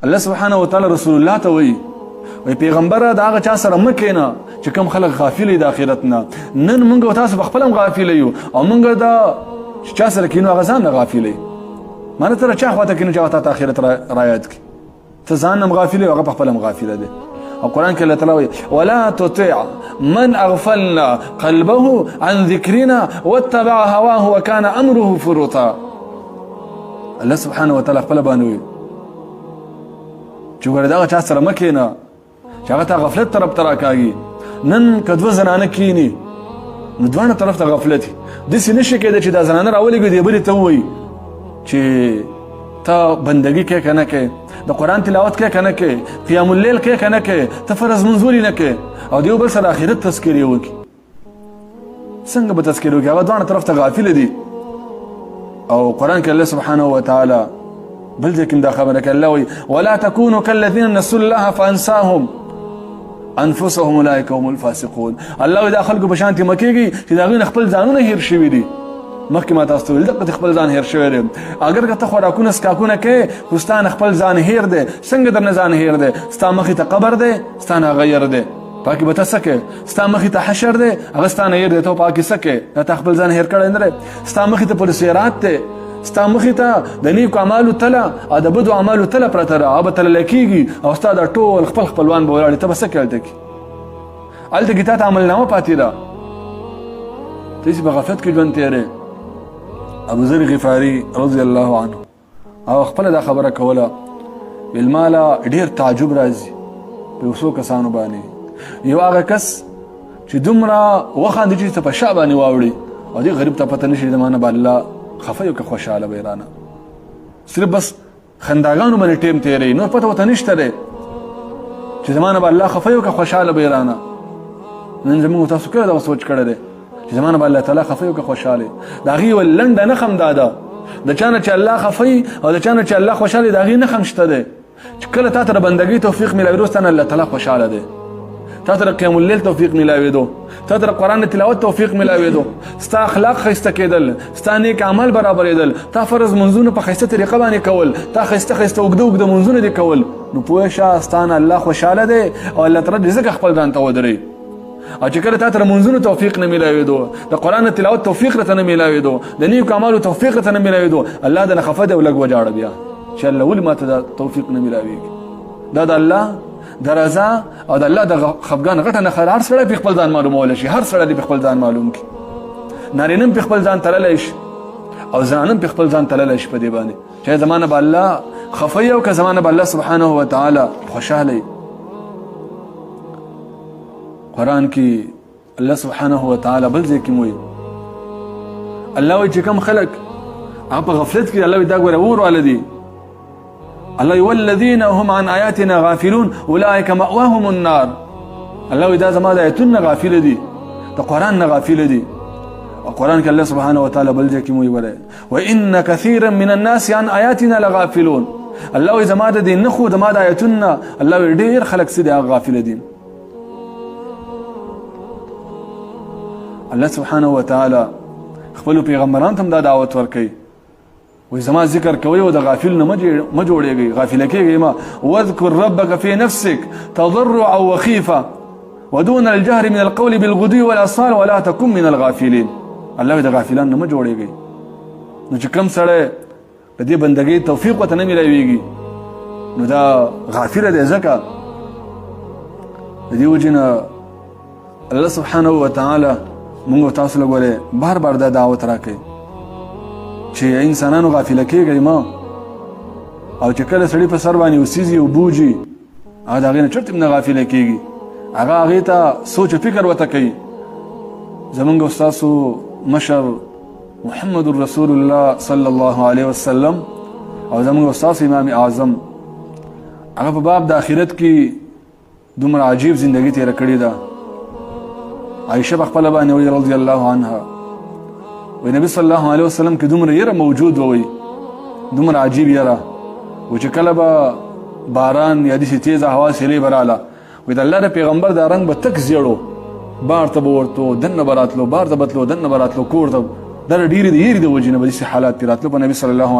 الله سبحانه وتعالی رسول الله ته وایي، وی پیغمبره دا هغه چا سره مه کښېنه چې کوم خلک غافل د آخرت نه. نن موږ او تاسو په خپله هم غافل یو، او موږ دا چې چا سره کښېنو هغه ځان نه غافل وي. معنی ته چا خواته کښېنو چې هغه تا ته آخرت رایاد کړي، ته ځان هم غافل یې، هغه په خپله هم غافل دی. او قرآن کې الله تعالی وایي ولا تطع من اغفلنا قلبه عن ذکرنا واتبع هواه وكان امره فرطا. الله سبحانه وتعالی خپله باندې وایي چې ګوره دغه چا سره مه کښېنه چې هغه ته غفلت طرف ته راکاږي. نن که دوه زنانه کښېني نو دواړه طرف ته غفلت وي. داسې نه شي کېدی چې دا زنانه راولېږي دې بلې ته ووایي چې ته بندګي کوې که نه کوې، د قرآن تلاوت کوې که نه کوې، قیام اللیل کوې که نه کوې، ته فرض لمونځ ولې نه کوې، او د یو بل سره آخرت تذکرې وکړي. څنګه به تذکرې وکړي؟ هغه دواړه طرف ته غافل دي. او قرآن کې الله سبحانه وتعالی بل ځای کې دا خبره کوي، الله وایي ولا تکونو کالذین نسوا الله فانساهم انفسهم اولئک هم الفاسقون. الله وایي دا خلکو په شانتې مه کېږئ چې د هغوی نه خپل ځانونه هېر شوي دي. مخکې ما تاسو ته ویل دقه خپل ځان هېر شوی دی. اګر که ته خوراکونه څښاکونه کوې خو ستا نه خپل ځان هېر دی. څنګه درنه ځان هېر دی؟ ستا مخې ته قبر دی، ستا نه هغه هېر دی، پاکې به ته څه کوې؟ ستا مخې ته حشر دی، هغه ستا نه هېر دی، ته پاکې څه کوې؟ دا تا خپل ځان هېر کړی نه دی. ستا مخې ته پل صراط دی، ستا مخې ته د نیکو اعمالو تله او د بدو اعمالو تله پرته ده، هغه به تللی کېږي او ستا دا ټول خپل خپلوان به ولاړ، ته به څه کوې هلته کې؟ هلته کې تا ته عملنامه پاتې ده، ته هسې په غفلت کې ژوند تېرې. ابو ذر غفاري رضی الله عنه او خپله دا خبره کوله، ویل ماله ډېر تعجب راځي په یو څو کسانو باندې. یو هغه کس چې دومره وخاندي چې ته په شا باندې واوړي او دې غریب ته پته نشي زما نه به الله خفه یو که خوشحاله به یې رانه، صرف بس خنداګانو باندې ټیم تېروي، نور پته ورته نشته دی چې زما نه به الله خفه یو که خوشحاله به یې رانه. نن زموږ تاسو کله دغه سوچ کړی دی چې زما نه به الله تعالی خفه یو که خوشحاله؟ د هغې یوه لنډه نښه هم دا ده، د چا نه چې الله خفه وي او د چا نه چې الله خوشحاله، د هغې نښه هم شته دی چې کله تا ته د بندګۍ توفیق میلاوېدو ستا نه الله تعالی خوشحاله دی، تا ته د قیام اللیل توفیق میلاوېدو، تا ته د قرآن د تلاوت توفیق میلاوېدو، ستا اخلاق ښایسته کېدل، ستا نیک عمل برابرېدل، تا فرض منځونه په ښایسته طریقه باندې کول، تا ښایسته ښایسته اوږده اوږده منځونه دې کول، نو پوه شه ستا نه الله خوشحاله دی او الله تعالی دې ځکه خپل ځان ته ودروي. او چې کله تا ته د منځونو توفیق نه میلاوېدو، د قرآن د تلاوت توفیق راته نه میلاوېدو، د نیکو اعمالو توفیق راته نه میلاوېدو، الله د نه خفه دی او لږ وژاړه بیا چې الله ولې ماته دا توفیق نه میلاوېږي. دا د الله د رضا او د الله د خفګان غټه نښه ده. هر سړی په خپل ځان معلومولی شي، هر سړی په خپل ځان معلوم کړي. نارینه هم په خپل ځان تللی شي او زنانه هم په خپل ځان تللی شي په دې باندې چې زما نه به الله خفه وي او که زما نه به الله سبحانه وتعالی خوشحاله وي. قرآن کې الله سبحانه وتعالی بل ځای کې وایي، الله وایي چې کوم خلک هغه په غفلت کې، الله وایي دا ګوره اور واله دي. الله والذین هم عن آیاتنا غافلون اولئک مأواهم النار. الله وایي دا زما د آیتونو نه غافل دي، د قرآن نه غافل دي. او قرآن کې الله سبحانه وتعالی بل ځای کې وایي وایي وان كثيرا من الناس عن آیاتنا لغافلون. الله وایي زما د دې نښو، زما د آیتونو نه الله وایي ډېر خلک څه دي هغه غافل دي. الله سبحانه وتعالی خپل پیغمبران ته دا دعوت ورکوي، وایي زما ذکر کوئ او د غافل نه مه جوړېږئ، غافله کېږئ مه. واذکر ربک فی نفسک تضرعا وخیفه ودون الجهر من القول بالغدو والآصال ولا تكن من الغافلین. الله وایي د غافلان نه مه جوړېږئ. نو چې کوم سړی د دې بندګۍ توفیق ورته نه میلاویږي نو دا غافله دی. ځکه د دې وجې نه الله سبحانه وتعالی موږ تاسو له ګوره بار بار دا دعوت راکوي چې انسانانو غافله کېږئ مه، او چې کله سړي په سر باندې وسیځي او بوجي هغه د هغې نه چېرته هم نه غافله کېږي، هغه هغې ته سوچ او فکر ورته کوي. زمونږ او ستاسو مشر محمد رسول الله صلی الله علیه وسلم او زمونږ او ستاسو امام اعظم هغه په باب د آخرت کې دومره عجیب زندگی تیره کړې ده. عایشه په خپله باندې وایي رضی الله عنها، وایي نبی صلی الله علیه وسلم کې دومره یره موجود ووایي، دومره عجیب یره و چې کله به باران یا داسې تیزه هوا سیلۍ به راله، وایي د الله د پیغمبر دا رنګ به تک زیړو، بار ته به ورتلو، دننه به راتلو، بار ته به تلو، دننه به راتلو، کور ته دا ډېرې د یرې د وجې نه به داسې حالات دي راتلو په نبی صلی الله.